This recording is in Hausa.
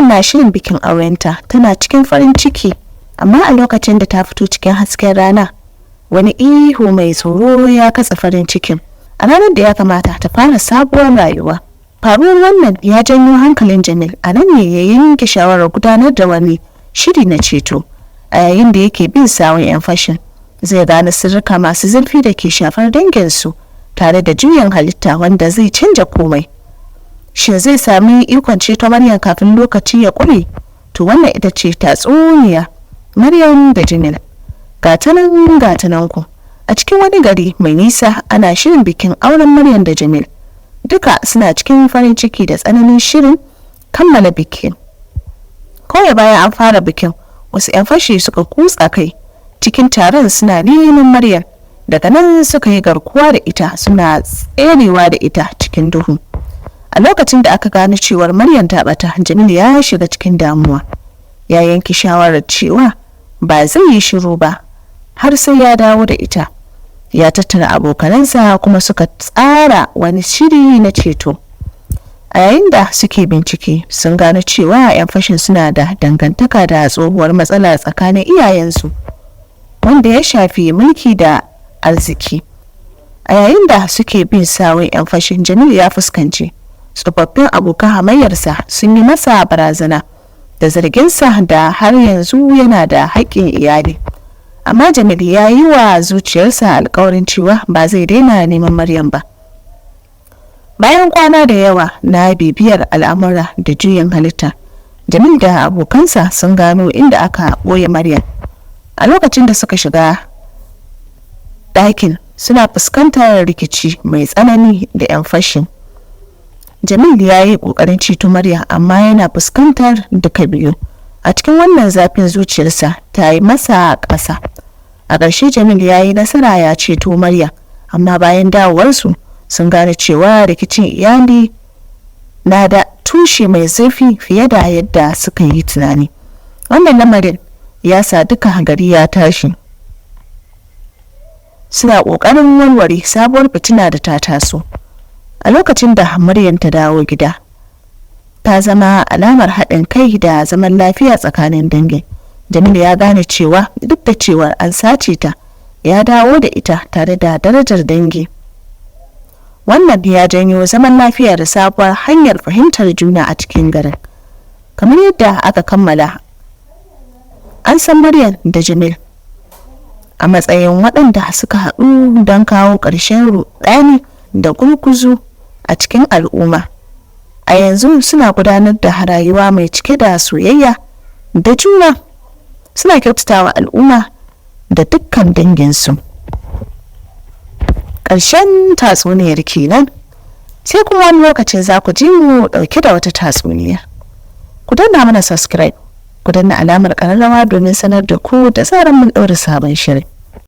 Maryam na shirin bikin aurenta, tana cikin farin ciki, amma a lokacin da ta fito cikin hasken rana, wani ihu mai tsoro ya katse farin cikin. A ranar da ya kamata ta fara sabuwar rayuwa. Faruwar wannan ya janyo hankalin Jamil, a nan ne ya yanke shawarar gudanar da wani shiri na ceto. A yayin da yake bin sawun 'yan fashin, zai gane sirrika masu zurfi da ke shafar danginsu tare da juyin halitta wanda zai canja komai. Shin zai sami ikon ceto Maryam kafin lokaci ya ƙure? To, wannan ita ce tatsuniya Maryam da Jamil. Gatanan gatanan ku. A cikin wani gari mai nisa, ana shirin bikin auren Maryam da Jamil. Duka suna cikin farin ciki da tsananin shirin kammala bikin. Kawai bayan an fara bikin, wasu 'yan fashi suka kutsa kai cikin taron suna neman Maryam. Daga nan suka yi garkuwa da ita, suna tserewa da ita cikin duhu. A lokacin da aka gano cewar Maryam ta bata, Jamil ya shiga cikin damuwa. Ya yanke shawarar cewa ba zai yi shiru ba har sai ya dawo da ita. Ya tattara abokanansa kuma suka tsara wani shiri na ceto. A yayin da suke bincike, sun gano cewa 'yan fashin suna da dangantaka da tsohuwar matsala tsakanin iyayensu wanda ya shafi mulki da arziki. A yayin da suke bin sawun 'yan fashin, Jamil ya fuskanci tsofaffin abokan hamayyarsa sun yi masa barazana da zarginsa da har yanzu yana da haƙƙin iyali. Amma Jamil ya yi wa zuciyarsa alkawarin cewa ba zai daina neman Maryam ba. Bayan kwana da yawa na bibiyar al'amura da juyin halitta, Jamil da abokansa sun gano inda aka ɓoye Maryam. A lokacin da suka shiga ɗakin, suna fuskantar rikici mai tsanani da 'yan fashin. Jamil ya yi ƙoƙarin ceto Maryam, amma yana fuskantar duka biyu. A cikin wannan zafin, zuciyarsa ta yi masa ƙasa. A ƙarshe Jamil ya yi nasara ya ceto Maryam, amma bayan dawowarsu sun gane cewa rikicin iyali na da tushe mai zurfi fiye da yadda suka yi tunani. Wannan lamarin ya sa duka gari ya tashi. Suna ƙoƙarin warware sabuwar fitina da ta taso. A lokacin da Maryam ta dawo gida, ta zama alamar haɗin kai da zaman lafiya tsakanin dangin. Jamil ya gane cewa duk da cewar an sace ta, ya dawo da ita tare da darajar dangi. Wannan ya janyo zaman lafiya da sabuwar hanyar fahimtar juna a cikin garin. Kamar yadda aka kammala, an san Maryam da Jamil a matsayin waɗanda suka haɗu don kawo ƙarshen ruɗani da gurguzu a cikin al'umma. A yanzu suna gudanar da rayuwa mai cike da soyayya da juna, suna kyautatawa al'umma da dukkan danginsu. Ƙarshen tatsuniyar kenan. Sai kuma wani lokacin za ku ji mu ɗauke da wata tatsuniyar. Ku danna mana subscribe, ku danna alamar ƙararrawa domin sanar da ku da zarar mun ɗaura sabon shirin.